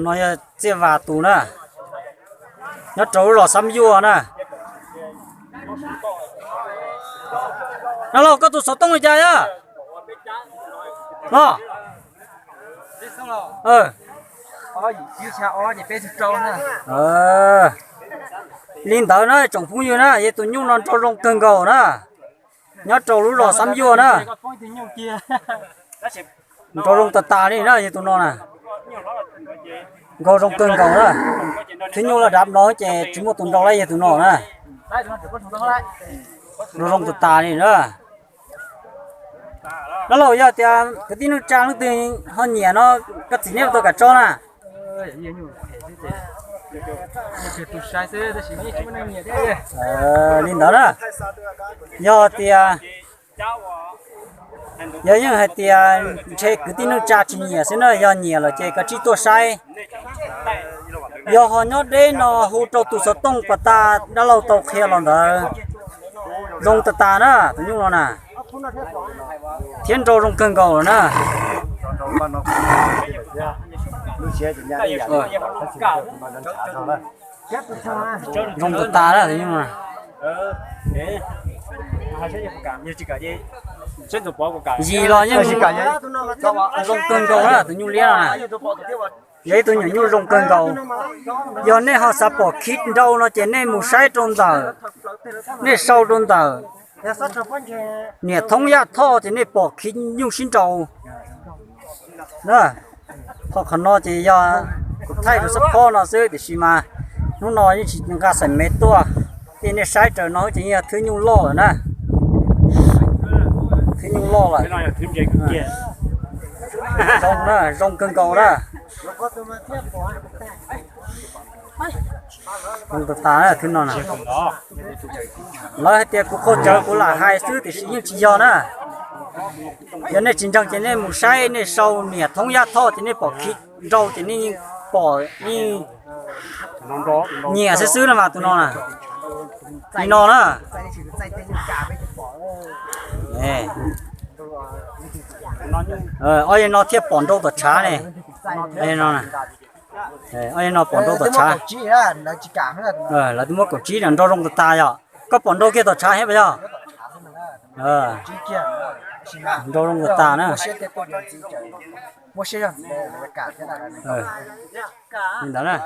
No yog Txiaj Vas tus na, nyob rau lub zos Xab Yuaj na. No los koj tus xov tooj li cas yog? Los. Li ntawd na tsoom phooj ywg na, yog tus nyuj no nraug zoo kawg nkaus na, nyob rau lub zos Xab Yuaj na. Nraug zoo tas tas li na, yog tus no na. Nraug zoo kawg nkaus na. Thwb nyuj loj dav no ces tsis muaj tus nraug li yog tus no na. Nraug zoo tas tas li na. Dab laug, yog tias kwv tij neej tsa leej twg ho nyiam no, koj txiv neb tau kam tso na. Li ntawd na, yog tias, yog yeej hais tias ntshe kwv tij neej tsa tsis nyiam xwb na, yog nyiam lawm ces koj tsij tuaj saib. Yog ho nyob deb no hu rau tus xov tooj pas tas dab laug tau qhia los ntawd. Zoo tas tas na tus nyuj no na, thiab nraug zoo kawg nkaus lawm na. Zoo tas tas na tus nyuj no. Yim los yeej zoo kawg nkaus na tus nyuj liab no na. Yog ib tug nyuam nyuj zoo kawg nkaus. Yog nej ho xav pom khiv nrau no ces nej mus saib rau ntawm, nej sau rau ntawm Niam Thoob Yaj Thoj ces nej pom khiv nyuj sib nrau na. Ho qhov no ces yog kuv thaij rau sab phob no xwb tiam sis mas hnub no yeej tsis nqa xaim mev tuaj. Ces nej saib raws no ces yeej yog thwb nyuj loj lawm na. Thwb nyuj loj lawm. Zoo na, zoo kawg nkaus na. Zoo tas tas na thwb no na. Lawv hais tias kuv qaug cawv kuv lam hais xwb tiam sis yeej tsis yog na. Yog nej tsis ntseeg ces nej mus saib, nej sau Niam Thoob Yaj Thoj ces nej pom khiv nrau ces nej yeej pom, yeej nyiam xwb xwb no mas tus no na. Li no na. Ob yog no thiaj pom nrau tom tshav ne. Ob yog no pom nrau tom tshav. Lawv twb muab kaum tsib na, nrau zoo tas tas yom. Koj pom nrau kiag tom tshav thiab puas yog? Nrau zoo tas tas na. Li ntawd na.